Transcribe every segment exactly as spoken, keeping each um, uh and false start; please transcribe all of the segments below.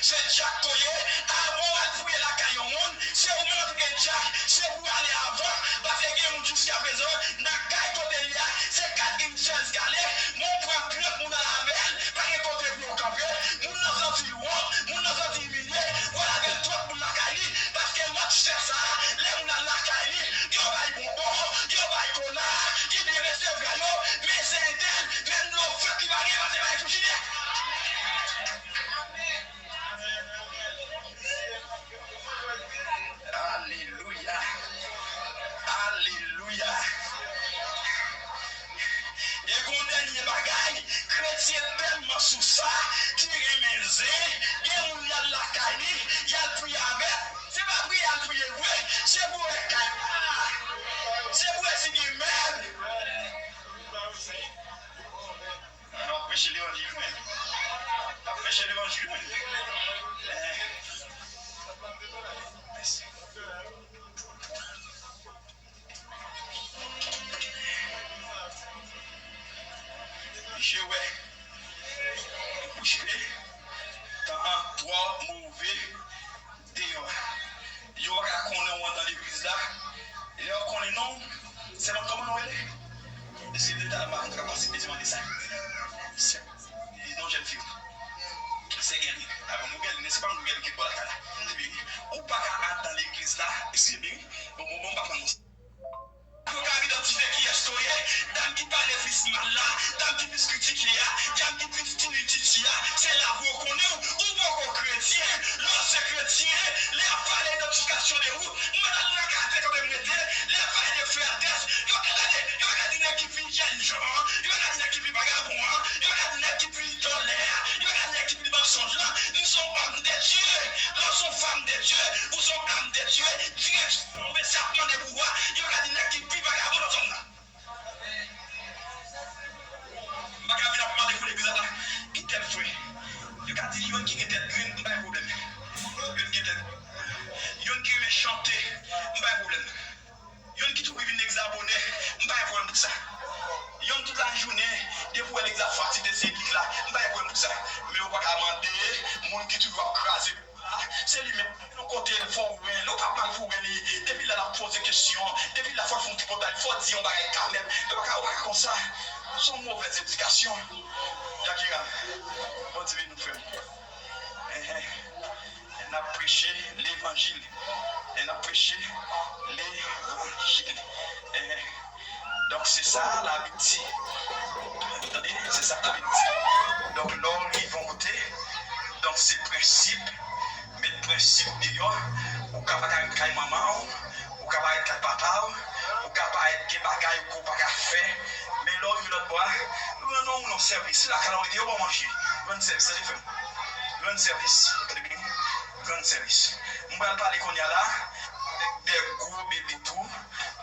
Se dyak ke w ye, avan w al fouye lakay yon moun, se ou menm antanke dyak, se pou w ale avan, paske gen moun jiskaprezan, nan kay kote l ye a, se kat gangsters k ale, men w pran trant moun al avè l, pa gen kote pou yo kanpe, moun nan santi l wont, moun nan santi l imilye, w al avè l twòp moun lakay li, paske lòt chèf sa a, lè moun al lakay li, yo bay bonbon, yo bay kola, li byen resevwa yo, men se entèl, menm dlo frèt li pa gen, pase bay pou chile. Alelouya. Alelouya. E gon dènye bagay, kretyen tèlman sou sa, ki renmen zen, gen moun y al lakay li, y al priye avè l. Se pa priye y al priye vre, se pou wè kay la, se pou wè si gen mèb. N ap preche levanjil, wi. N ap preche levanjil, wi. Eh. Mèsi. Misye wè. Misye tan an twò move. Deyò. Yo pa ka konnen w anndan legliz la. Lè yo konnen non w, sèlman kòman nou rele? Èske leta la pa konn kapasite de mande sa? Sè, e non jèn fi. Sè Gèlin. Avan nou Gèlin, se pa nou Gèlin ki bò lakay la. Ebyen, ou pa ka anndan legliz la. Èske byen? Bon, bon, bon, m pa pran non. Pou ka idantifye kiyès ke w ye, dam ki pale plis mal la, dam ki plis kritike a, dam ki plis tini titi a, se la pou yo konnen w, ou poko kretyen. Lè w se kretyen, lè y ap pale idantifikasyon de ou, mwen al nan kafe kote m rete, lè y ap pale de frè Adès, yo ka gade, yo ka di nèg ki pi jènjan an, yo ka di nèg ki pi vagabon an, yo ka di nèg ki pi dòlè a, yo ka di nèg ki pi mansonj lan, m se yon òm de Dye, lè w se yon fanm de Dye, ou se yon òm de Dye, dirèk Ou vle se ap mande pou wa, yo ka di nèg ki pi vagabon nan zòn nan. M pa ka vin ap mande pou legliz la la. Ki tèl frè? Yo ka di youn ki gen tèt grenn, m pa gen pwoblèm. Youn ki gen tèt, youn ki renmen chante, m pa gen pwoblèm. Youn ki toujou vin legliz la bonè, m pa gen pwoblèm pou sa. Youn tout lajounen, depi w wè legliz la fatige se lik la, m pa gen pwoblèm pou sa. Men ou pa ka mande moun ki toujou ap kraze. Se li menm, yon kote l fò w wè l, ou pa mal pou wè li. Depi la l ap poze kesyon, depi la fò l fè yon tripotay, fò w di yon bagay kanmenm. Yo pa ka, yo pa ka konsa. Se yon movèz edikasyon. Yakira, Bondye beni w, frè m. Enhen. N ap preche levanjil. N ap preche levanjil. Enhen. Donk, se sa Labib di. Tande, se sa Labib di. Donk, lè w rive yon kote, donk, se prensip, met prensip deyò. Ou ka pa ka ret kay manman w, ou ka pa ret kay papa w, ou ka pa ret gen bagay ou pa ka fè. Men lè w rive lòt bò a, rann yon moun yon sèvis. Se lakay la w rete, yo ba w manje. Rann sèvis, tande frè m. Rann sèvis. Tande byen. Rann sèvis. M pral pale kounye a la avèk de gwo bebe tou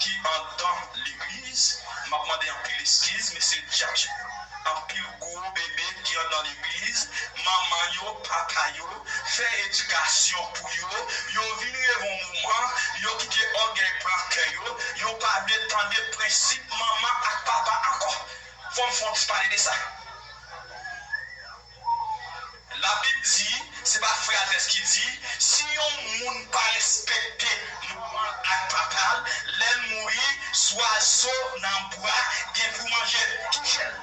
ki anndan legliz. M ap mande anpil eskiz, men se dyak yo. Anpil gwo bebe ki anndan legliz, manman yo, papa yo, fè edikasyon pou yo, yo vin rive yon moman, yo kite ògèy pran kè yo, yo pa vle tande prensip manman ak papa ankò. Fò m fè yon ti pale de sa. Labib di, se pa frè Adès ki di, si yon moun pa respekte manman l ak papa l, lè l mouri, zwazo nan bwa gen pou manje touche l.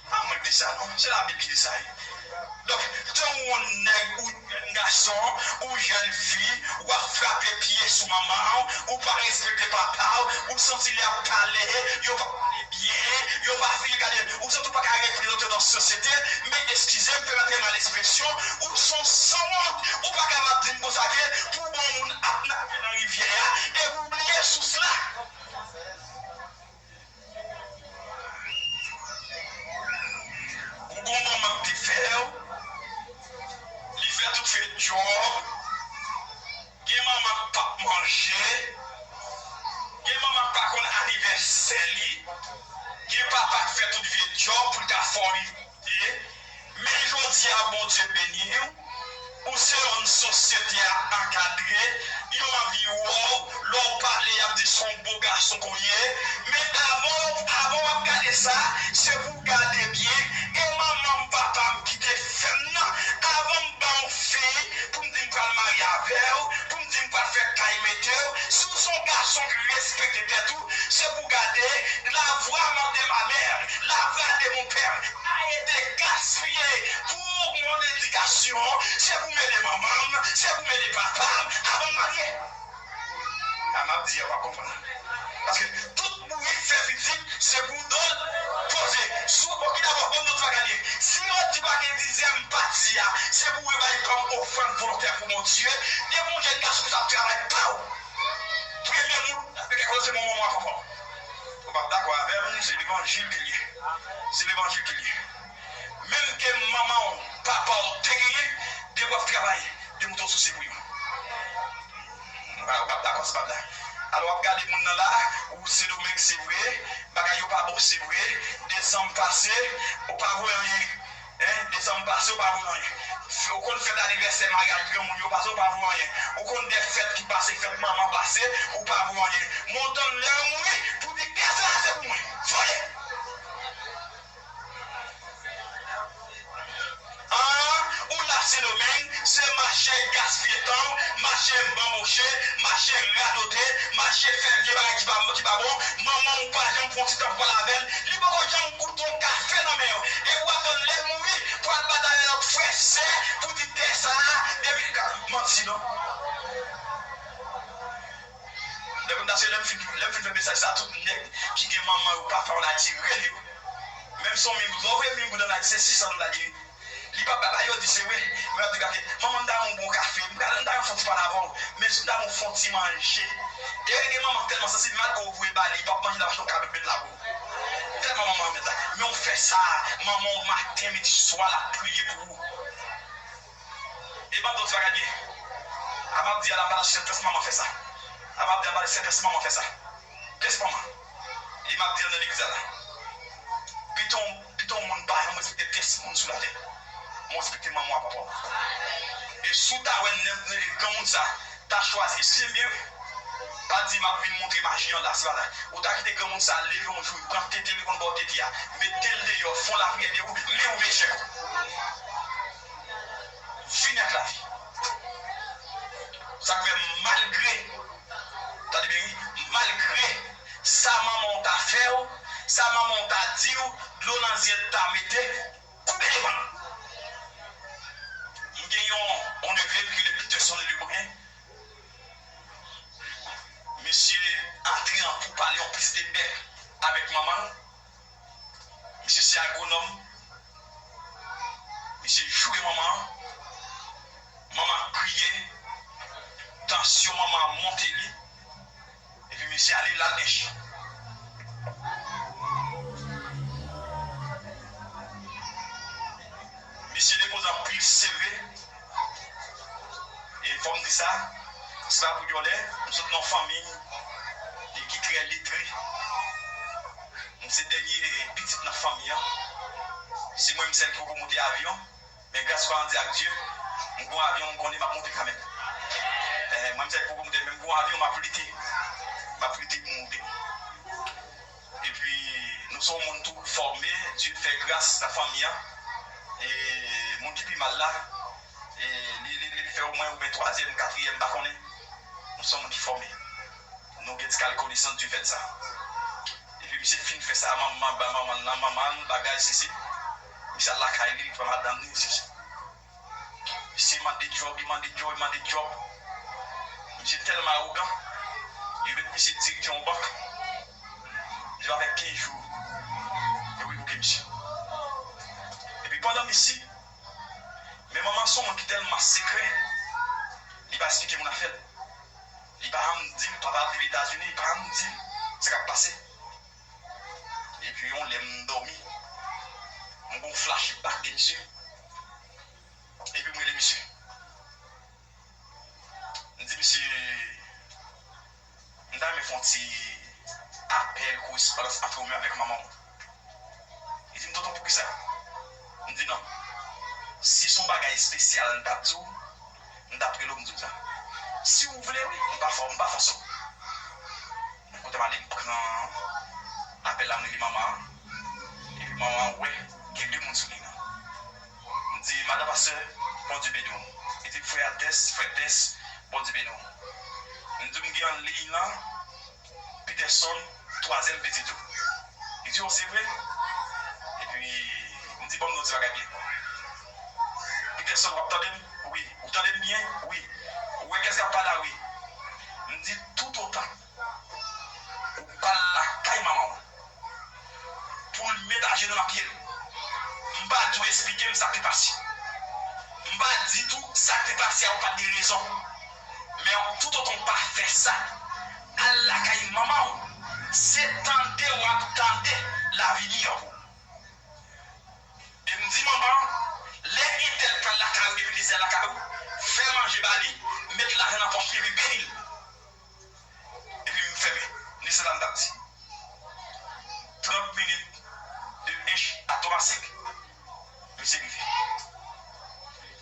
Pa mwen ki di sa non, se Labib ki di sa wi. Donk, tan ou yon nèg ou jèn gason, ou jèn fi, w ap frape pye sou manman w, ou pa respekte papa w, ou santi lè y ap pale, yo pa pale byen, yo pa fini gade, ou santi w pa ka reprezante w nan sosyete, men eskize m, pèmèt mwen mal ekspresyon, ou se yon sanwont, ou pa kapab di m konsa ke pou bon moun ap nage nan rivyè a, epi w bliye sous la. Ou gon manman k te fè w, li fè tout vye djòb. Gen manman k p ap manje. Gen manman k pa konn anivèsè li. Gen papa k fè tout vye djòb pou l ka fè w rive kote. Men jodi a, Bondye beni w. Ou se yon sosyete a ankadre, yo anvi wè w, lè w pale, y ap di se yon bo gason ke w ye. Men avan w, avan w ap gade sa, se pou w gade byen, e manman m, papa m ki te fè m nan, avan m ba yon fi, Donk, respekte tèt ou, se pou gade la voix de ma mère, la voix de mon père a été gaspillée pour mon éducation, se pou m ede manman m, se pou m ede papa m, avan m marye. A m ap di a, w ap konprann. Paske tout bourik fè pitit, se pou do l poze. Si w, oke, dabò, ban m di w sa k ap ye. Si yo di pa gen dizyèm pati a, se pou w bay kòm ofrann volontè pou Bondye. Depi yon jèn gason ki t ap travay pa w, premye moun, se manman w ak papa w. Ou p ap dakò avè m, se levanjil ke l ye. Se levanjil ke l ye. Menm ke manman w, papa w te genyen, depi w ap travay, demontre w sousye pou yo. Ou p ap dakò, se p ap la. Alò, w ap gade moun nan la, ou Sendomeng, se vre, bagay yo pa bon, se vre, desanm pase, ou pa voye anyen. Hein, desanm pase, ou pa voye anyen. Ou konn fèt anivèsè maryaj granmoun yo pase, ou pa voye anyen. Ou konn de fèt ki pase, fèt manman pase, ou pa voye anyen. Men w tann lè yo mouri, pou di, tè sa a se pou mwen. Voye! An, ou la Sendomeng, se mache gaspiye tan w, mache banboche, mache radote, mache fè vye bagay ki pa, ki pa bon. Manman w pa janm pran ti tan pou pale avè l. Li poko janm goute yon kafe nan men w. Epi w atann lè l mouri pou al batay ak lòt frè, sè, pou di tè sa a, depi, manti non. Lè m ta se lè m fin, lè m fin fè mesaj sa, tout nèg ki gen manman yo, papa yo, l a di rele yo. Menm si w mil goud, lè w voye mil goud ann Ayiti, se sis san dola li ye. Li pa, pa, pa yo di se vre. Men ap di gade, manman, m ta renmen yon bon kafe, m ta, m ta renmen fè yon ti pale avè w, men si m ta renmen fè yon ti manje. E gen manman k tèlman sansib, malgre w voye ba li, li p ap manje, l ap achte yon kado, met la pou ou. Tèlman manman renmen la. Men w fè sa, manman w maten, midi, swa, l ap priye pou ou. E m ap di w ti bagay byen. A m ap di a la, m pa t ap sèten si manman fè sa. A m ap di a, m pa t ap sèten si manman fè sa. Pyès manman. E m ap di a nan legliz la la. Pito, pito yon moun pa janm respekte pyès moun sou latè. Men w respekte manman w ak papa w. E si w ta wè nèg, nèg granmoun sa ta chwazi, eskize m byen wi. Pa di m ap vin montre maji an la, se pa sa. Ou ta kite granmoun sa leve yon jou, li pran tete li konn ba w tete a, mete l deyò, fè yon lapriyè de ou, men ou echèk ou. Fini ak lavi. Sa k fè malgre, tande byen wi, malgre sa manman w ta fè w, sa manman w ta di w, dlo nan zye l ta mete, koupe devan l. M gen yon, yon neve ki rele Peterson Lebrun. Misye antre an pou pale yon plis de bèk avèk manman l. Misye se agwonòm. Misye joure manman an. Manman an kriye. Tansyon manman an monte li. Epi misye ale, l al gen chen. Misye depoze anpil seve. E fò m di sa, se pa pou dyòlè, m sot nan yon fanmi ki trè letre. M se dènye pitit nan fanmi an. Se mwen menm sèl ki poko monte avyon. Men gras pa Bondye ak Dye, m gon avyon, m konnen m ap monte kanmenm. Eh, mwen menm sèl ki poko monte, men m gon avyon, m ap lite. M ap lite pou m monte. Epi, nou se yon moun tou fòme, Dye fè gras nan fanmi an. E moun ki pi mal la, e li, li, li fè omwen oubyen twazyèm, katriyèm, m pa konnen. Nou se yon moun ki fòme. Nou gen ti kal konesans, Dye fè n sa. Epi misye fin fè sa, manman, ba manman nan manman l, bagay, sesi. Misye al lakay li, li pran madanm li, sesi. Misye mande djòb, li mande djòb, li mande djòb. Misye tèlman awogan, yo met misye direktè yon bank. Misye pa fè kenz jou, yo revoke misye. Epi pandan misye, men manman se yon moun ki tèlman sekrè, li pa esplike moun afè l. Li pa janm di m papa ap viv Etazini, li pa janm di m sa k ap pase. Epi yon lè m dòmi, m gon flashback de misye. Epi m rele misye. M di misye, m ta renmen fè yon ti apèl korespondans ant ou menm avèk manman w. Li di m, tonton, poukisa? M di, non. Si se yon bagay espesyal m t ap di w, m t ap rele w, m di w sa. Si w vle, wi, m pa fò, m pa fòse w. Men kote m ale, m pran apèl la, m rele manman an. Epi manman an wè gen de moun sou liy lan. M di, madan pastè, Bondye beni w. Li di, frè Altès, frè Tès, Bondye beni w. M di, m gen yon liy lan, Peterson, twazyèm pitit ou. Li di, o, se vre? Epi, m di, ban m di yon ti bagay byen. Peterson, w ap tande m? Wi. Ou tande m byen? Wi. Ou wè kès k ap pale a? Wi. M di, toutotan ou pa al lakay manman w pou l met ajenou nan pye l, m pa di w esplike m sa k te pase. M pa di tou sa k te pase a, ou pa t gen rezon. Men toutotan w pa fè sa, al lakay manman w, se tande w ap tande lavi miyò pou ou. E m di manman, lè entèl pral lakay ou depi li se lakay ou, fè manje ba li, met lajan nan pòch li epi beni l. Epi m fèmen. Ni se la m t ap di. Trant minit de Ench a Tomasik, misye rive.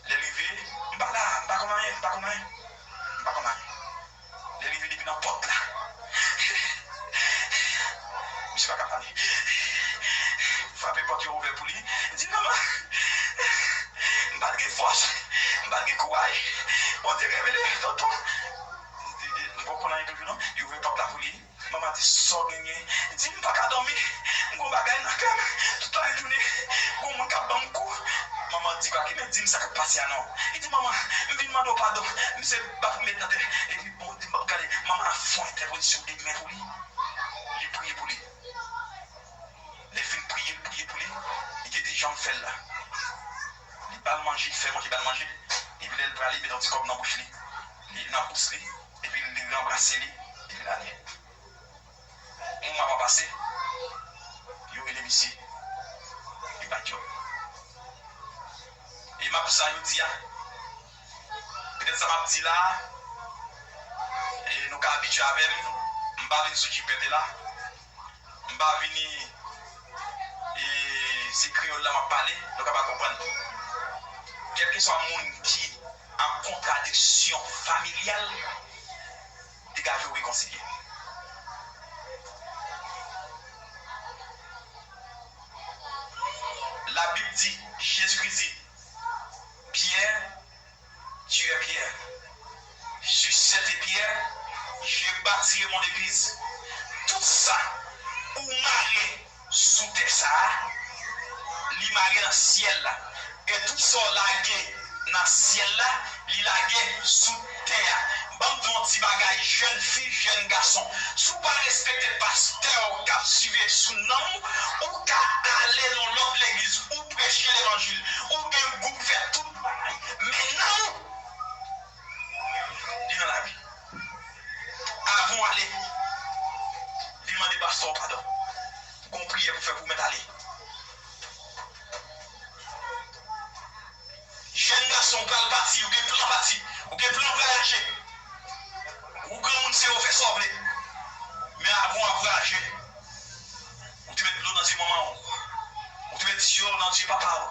Lè l rive, m pa la, m pa konn anyen, m pa konn anyen. M pa konn anyen. Lè l rive depi nan pòt la, misye pa ka pale. Frape pòt yo ouvè pou li. Di, manman, m pa t gen fòs, m pa t gen kouraj. Bondye revele, tonton. Li di, li poko konn anyen toujou non. Li ouvè pòt la pou li. Manman di, sa w genyen? Li di, m pa ka dòmi. M gon bagay nan kè m. Tout lajounen, gon moun k ap ban m kou. Manman di, pa gen men, di m sa k ap pase a non. Li di, manman, m vin mande w padon. Misye bat met nan tè. Epi bon, di m ap gade. Manman a fè yon entèpozisyon de men pou li. Li priye pou li. Lè fin priye, l priye pou li, li te di jan m fè l la. Li ba l manje, li fè manje, ba l manje. Epi lè l prale, li met yon ti kòb nan bouch li, li nan bous li, epi li ranbrase li, epi l ale. Yon mwa pa pase, yo rele misye, li pa djòb. E m ap di sa jodi a, petèt sa m ap di la, e nou ka abitye avè m, m pa vin sou jipète la. M pa vini, e, se kreyòl la m ap pale, nou ka pa konprann. Kèlkeswa moun ki an kontradiksyon familyal, degaje w rekonsilye. Labib di, Jezikri di, Pyè, Tu es Pierre. Sur cette pierre, je bâtirai mon église. Tout sa ou mare sou tè sa a, li mare nan syèl la. E tout sa w lage nan syèl la, li lage sou tè a. Ban m di w yon ti bagay, jèn fi, jèn gason. Si w pa respekte pastè w k ap swive sou nanm ou, ou ka ale nan lòt legliz, ou preche levanjil, ou gen gwoup, fè tout bagay. Men nanm ou, li nan lavi. Avan w ale, vin mande pastè w padon. Gon priyè pou fè pou w mèt ale. Jèn gason, ou pral pati, ou gen plan pati, ou gen plan vwayaje. Ou granmoun, se ou fè sa w vle. Men avan w ap vwayaje, ou te met dlo nan zye manman w. Ou te met dyòl nan zye papa w.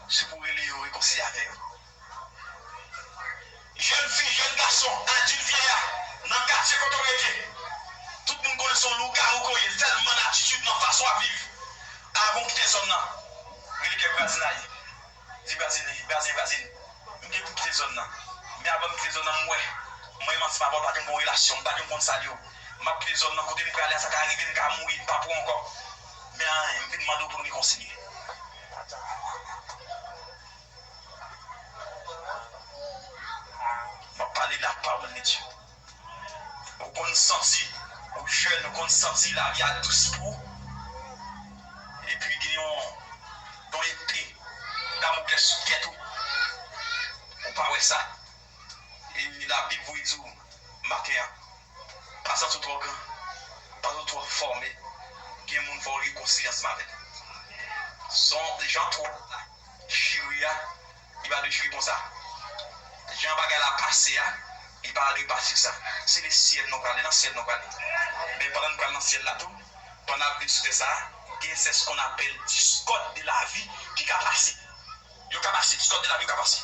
Se pou w rele yo, rekonsilye avè yo. Jèn fi, jèn gason, adilt, vyèya, nan katye kote w rete. Tout moun konnen se yon lougawou ke w ye, tèlman nan atitid, nan fason w ap viv. Avan w kite zòn nan, rele kèk vwazinay. Di vwazen, vwazen, vwazen, m gen pou m kite zòn nan. Men avan m kite zòn nan, m wè, mwen emansipe avè w, pa janm gon relasyon, m pa janm konn salye w. M ap kite zòn nan, kote m prale a, sa ka rive m ka mouri, m pa pou ankò. Men anyen, m vin mande w pou n rekonsilye. M ap pale la pawòl de Dye. Ou konn santi ou jèn, ou konn santi lavi a dous pou ou. Epi gen yon, yon epe Damoklès sou tèt ou. Ou pa wè sa. E Labib voye di w maten an, pa santi w twò gran, pa santi w twò fòme. Gen moun fò w rekonsilye ansanm avè l. Son jan twò la chire a, li pa dwe chire konsa. Jan bagay la pase a, li pa dwe pase konsa. Se nan syèl nou prale, nan syèl nou prale. Men pandan n pral nan syèl la tou, pandan n ap viv sou tè sa a, gen, c'est ce qu'on appelle discorde de la vie ki ka pase. Yo ka pase, discorde de la vie yo ka pase.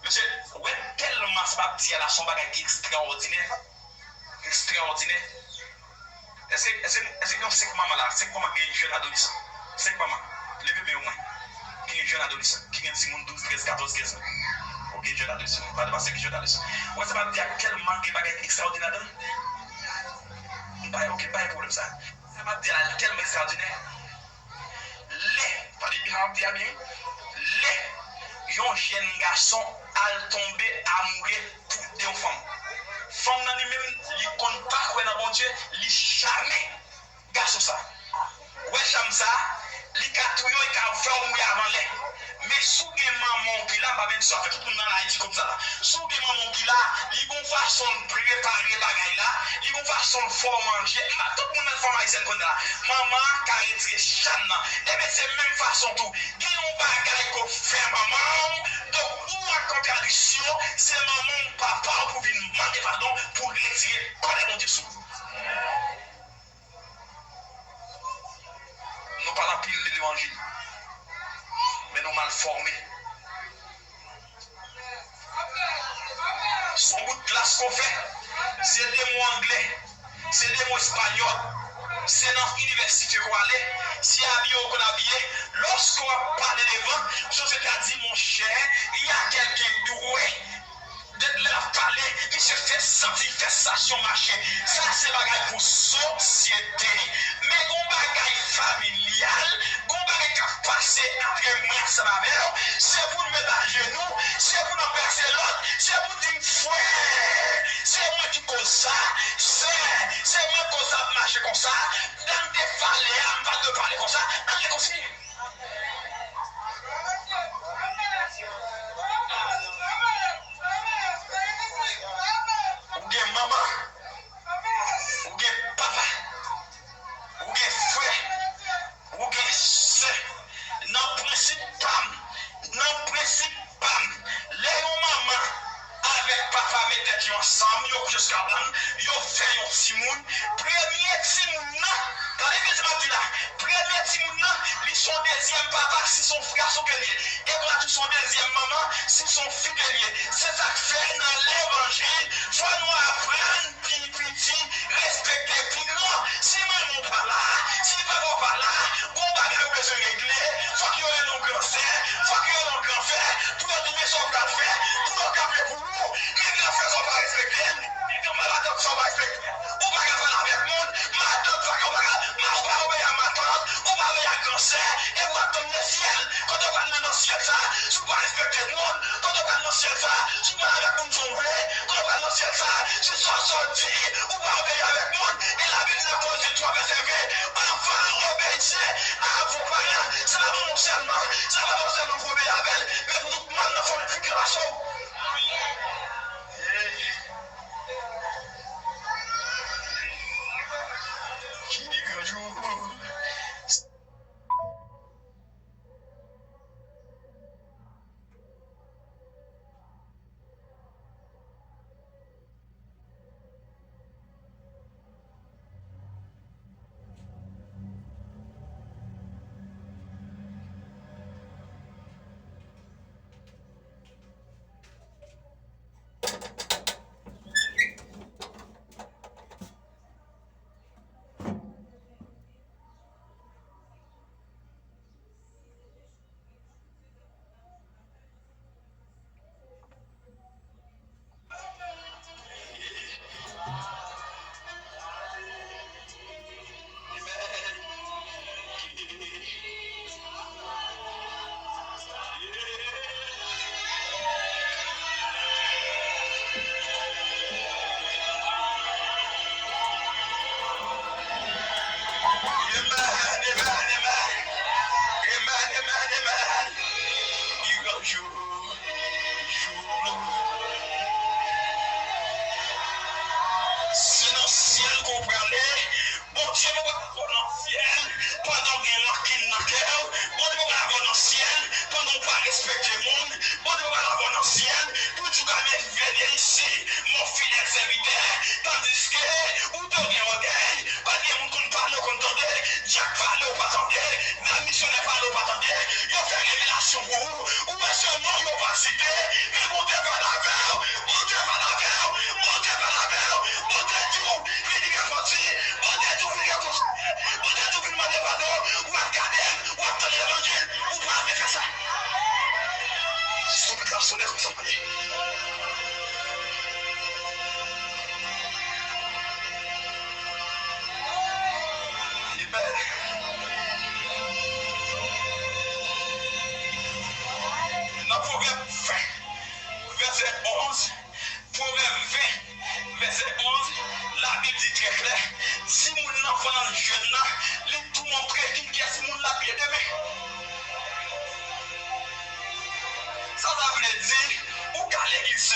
Mesye, ou wè tèlman sa m ap di a la, se yon bagay ki ekstraòdinè. Ekstraòdinè. Èske, èske, èske gen senk manman la, senk manman ki gen jèn adolesan? Senk manman. Leve men yo mwen. Ki gen jèn adolesan, ki gen timoun douz, trèz, katòz, kenz an. Ou gen jèn adolesan. Pa depase ki jèn adolesan. Ou wè sa m ap di a tèlman gen bagay ki ekstraòdinè ladan l. Pa gen okenn, pa gen pwoblèm sa. Sa m ap di a la, li tèlman ekstradinè. Lè, tande byen sa m ap di a byen, lè yon jèn gason al tonbe amoure pou de yon fanm, fanm nan li menm, li konn pa kwè nan Bondye, li jamè gason sa. Ou wè chanm sa, li ka touye w, li ka fè w mouri avan lè. Men si w gen manman w ki la, m pa menm si w ap fè tout moun nan Ayiti konn sa la. Si w gen manman w ki la, li gon fason l prepare bagay la, li gon fason l fè w manje. M pa, tout moun nan fanm ayisyèn konn sa la. Manman an ka retire chanm nan. Ebyen, se menm fason tou. Gen yon bagay ke w fè manman w, donk ou an kontradiksyon, se manman w, papa w pou vin mande padon, pou retire kòlè Bondye sou ou. Nou pale anpil de levanjil, men nou mal fòme. Se yon bout klas ke w fè, se de mo anglè, se de mo espanyòl, se nan inivèsite ke w ale, se abiye w konn abiye. Lòske w ap pale devan, se ta di, monchè, il y a quelqu'un qui doit Dèt lè l ap pale, misye fè santi fè sasyon mache. Sa se bagay pou sosyete. Men gon bagay familyal, gon bagay k ap pase antre mwen ansanm avè w. Se pou n met ajenou, se pou n anbrase lòt, se pou n di m, frè, se mwen ki koz sa, sè, se mwen k koz sa ap mache konsa. Jan m te pale a, m pa t dwe pale konsa. Ann rekonsilye. Ou gen manman, ou gen papa, ou gen frè, ou gen sè. Nan prensip pa m, nan prensip pa m, lè yon manman avèk papa met tèt yo ansanm, yo kouche sou kabann, yo fè yon timoun, premye timoun nan, tande byen sa m ap di la, premye timoun nan, li se yon dezyèm papa si se yon gason ke l ye. E konsa tou se yon dezyèm manman si se yon fi ke l ye. Se sa k fè nan levanjil, fò nou aprann pi piti respekte pi gran. Si manman w pa la, si papa w pa la, gon bagay ou bezwen regle, fòk yo rele yon gran sè, fòk yo rele yon gran frè, pou yo di men sa w pral fè, pou yo kanpe pou ou. Men gran frè sa w pa respekte l, men gran matant sa w pa respekte l. Ou pa ka pale avèk moun, matant pa ka, ou pa ka, ma-, ou pa obeyi a matant, ou pa obeyi a gran sè, epi w ap tann nan syèl. Kote w pral nan, nan syèl sa, si w pa respekte moun, kote w pral nan syèl sa, si w pale avèk moun jan w vle, kote w pral nan syèl sa, si sa w sot di, ou pa obeyi avèk moun, e Labib di nan Kòrentyen twa vèsè ven, enfants, obéissez à vos parents, se pa manman w sèlman, se pa papa w sèlman pou obeyi avè l, men pou tout manm nan fanmi l, figi gason w. Ki de gran jou. Amen, amen, amen. Amen, amen, amen. Li gran jou, jou. Se nan syèl ke w prale. Bondye pa pral avè w nan syèl pandan w gen rankin nan kè w. Bondye pa pral avè w nan syèl pandan w pa respekte moun. Bondye pa pral avè w nan syèl pou di w ka men veni isi, mon fidèl sèvitè, tandiske ou te gen ògèy, pa t gen moun konn pale, w konn tande, djab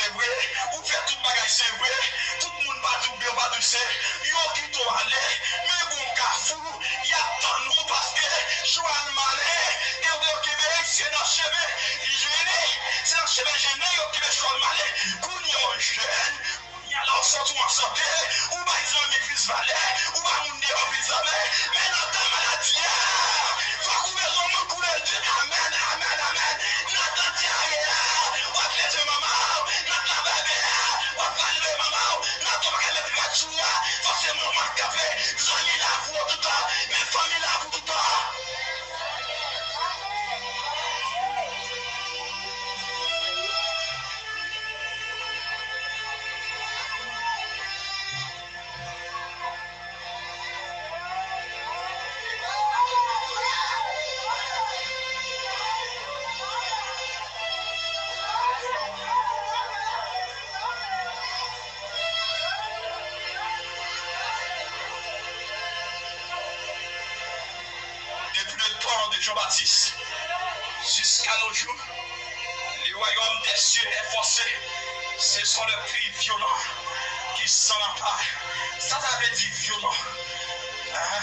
Se vre, ou fè tout bagay, se vre. Tout moun pa di w byen, ou pa di w se. Yo kite w ale, men gon kafou, y ap tann ou paske chwal malen, e yo kenbe se nan chemen jene, se nan chemen jene yo kenbe chwal malen. Kounye a w jèn, kounye a la w santi w an sante, ou bay zanmi plis valè, ou ba moun deyò plis valè, men nan tan maladi a, fòk ou bezwen moun koule l di amèn, amèn, amèn. Nan tan dyare a, w ap leve manman w, nan tan bèbè a, w ap pale de manman w, nan tan w pa ka met rad sou ou a, fòseman w ap kanpe. Zanmi la pou ou toutan, men fanmi la pou toutan. Depuis le temps de Jean-Baptiste jusqu'à nos jours, le royaume des cieux est forcé. Ce sont les plus violents qui sont en part. Sa sa vle di vyolan? Ahan.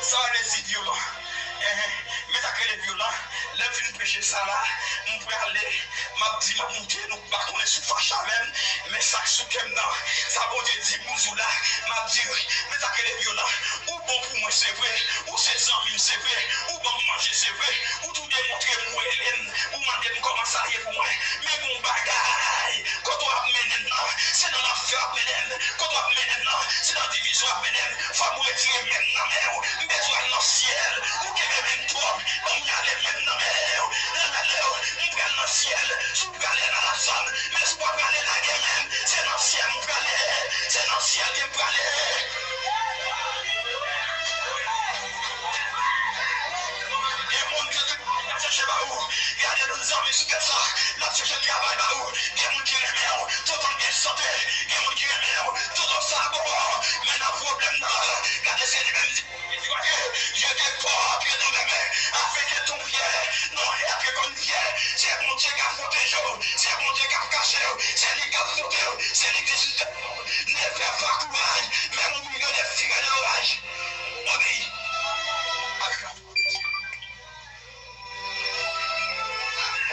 Sa vle di vyolan? Enhen. Men sa k rele vyolan. Lè m fin preche sa la, m prale, m ap di, m ap moute, nou pa konnen si w fache avè m, men sa k sou kè m nan, sa Bondye di m pou di w la, m ap di, men sa k rele vyolan. Ou bon pou mwen, se vre. Ou se zanmi m, se vre. Ou ban m manje, se vre. Ou tou demontre m, ou rele m, ou mande m kòman sa ye pou mwen. Men gon bagay, kote w ap mennen m nan, se nan lanfè w ap mennen m. Kote w ap mennen m nan, se nan divizyon w ap mennen m. Fò m retire men m nan men w. M bezwen al nan syèl. Ou kenbe men m twòp. Ban m rale men m nan men w. Rale w. M pral nan syèl. Si w prale nan lafòm, men si w pa prale, lage men m. Se nan syèl m prale. Se nan syèl ke m prale. Gen moun ki tout ap chèche ba ou. Gade yon zanmi sou tè sa, l ap chèche travay ba ou. Gen moun ki renmen w, toutan w gen sante. Gen moun ki renmen w, toutan w sa bon. Men nan pwoblèm nan, gade se li menm li di, je t'ai porté dans mes mains, afin que ton pied non être comme pied. Se Bondye k ap pwoteje w, se Bondye k ap kache w, se li k ap pote w, se li k deside. Ne perds pas courage, même au milieu des fureurs de l'orage. Obéis.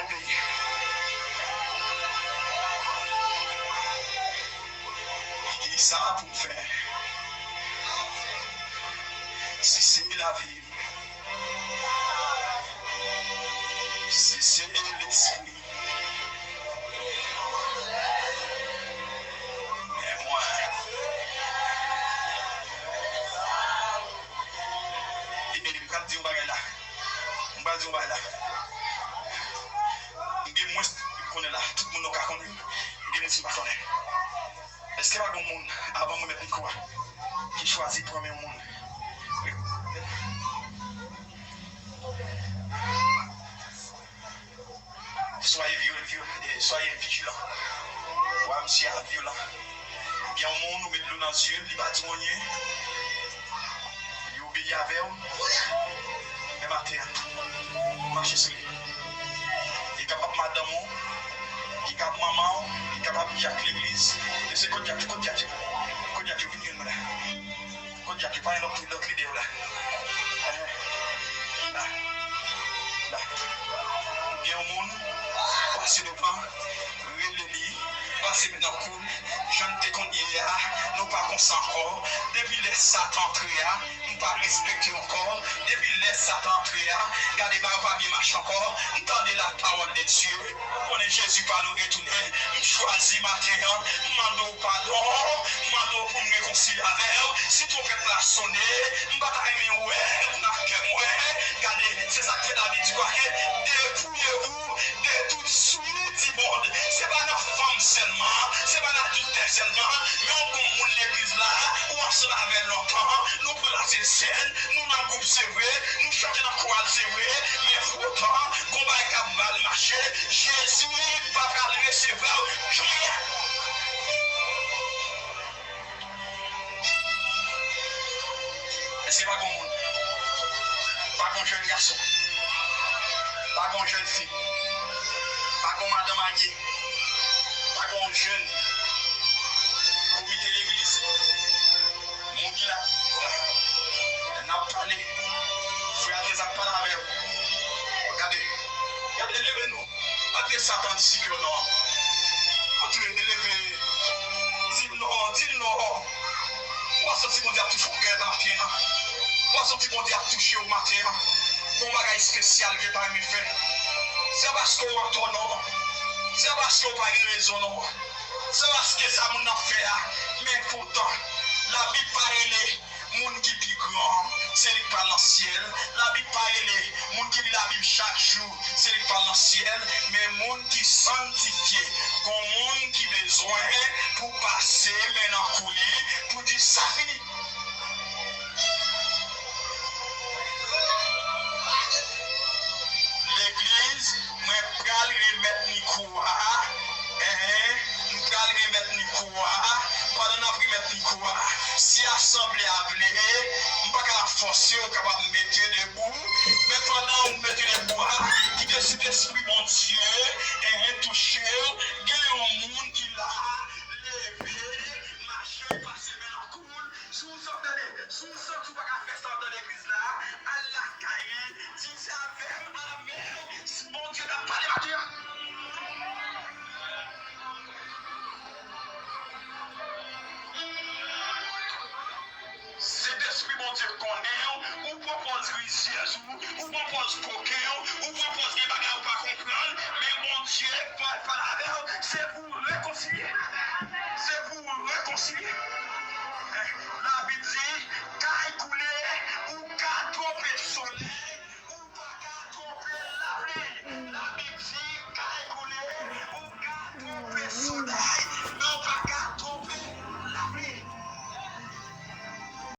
Obeyi. Kisa pou m fè? Si se lavi m, si se lespri m, men mwen. E, e, m pral di yon bagay la. M pral di yon bagay la. M gen mwens moun m konnen la. Tout moun nan ka konnen m. M gen mwens m pa konnen. Èske pa gen moun, avan mwen met mikwo a, ki chwazi pran men yon moun? Soyez vi-, vi-, eh, soyez vigilant. Wa misye a vyolan. Gen yon moun ou met dlo nan zye l, li pa di w anyen. Li obeyi avè w. Men maten an, mache sou li. Li kapab madanm ou, li kapab manman w, li kapab Dyak legliz. Mesye, kot Dyak yo? Kot Dyak yo? Kot Dyak yo? Vin jwenn mwen la. Kot Dyak yo? Pa gen lòt, lòt lidè yo la. Enhen. La. La. Gen yon moun pase devan, rele li, pase men nan kou l, jan n te konn ye a, nou pa konsa ankò. Depi lè Satan antre a, m pa respekte ankò. Depi lè Satan antre a, gade bagay yo pa byen mache ankò. M tande la parole de Dieu. Ou konnen Jezi pa nou retounen. M chwazi maten an, m mande w padon, m mande w pou m rekonsilye avè w. Si twonpèt la sone, m pa ta renmen wè w nan kè mwen. Gade, se sa k fè David di kwa ke, dépouillez-vous de toute souillure du monde. Se pa nan fanm sèlman, se pa nan adiltè sèlman, men yon bon moun legliz la, ou ansanm avè l lontan, nou pran Lasentsèn, nou nan gwoup se vre, nou chante nan koral se vre, men poutan, gon bagay k ap mal mache, Jezi pa pral resevwa w. Jodi a. Èske pa gon moun? Pa gon jèn gason? Pa gon jèn fi? Pa gon madan marye? Pa Yon jèn komite legliz, moun ki la, n ap pale, frè a te zak pale avè w. Gade, gade, leve nou. Antre Satan di sikè non. Antre, leve. Di l non, di l non. Ou pa santi Bondye ap touche w kè maten an? Ou pa santi Bondye ap touche w maten an? Gon bagay espesyal Bondye ta renmen fè. Se pa paske w antò non. Se pa paske w pa gen rezon non. Se paske sa moun nan fè a. Men poutan, Labib pa rele moun ki pi gran, se li k pral nan syèl. Labib pa rele moun ki li Labib chak jou, se li k pral nan syèl. Men moun ki sanntifye, gon moun ki bezwen pou pase men nan kou li, pou di sa fini. Legliz, mwen pral remèt mikwo a. Enhen, m pral remèt mikwo a. Pandan n ap remèt mikwo a, si asanble a vle, m pa ka fòse w, kapab mete debou. Men pandan w mete debou a, kite Sentespri Bondye, enhen, touche w. Gen yon moun ki la, leve, mache, pase men nan kou l. Si w santi w, tande, si w santi w pa ka fè sa anndan legliz la, al lakay li, di se avè m, amèn. Si Bondye t ap pale maten an. Sentespri Bondye konnen w, ou pran pòz rizyèz ou, ou pran pòz koken w, ou pran pòz gen bagay ou pa konprann, men Bondye pral pale avè w, se pou w rekonsilye. Se pou w rekonsilye.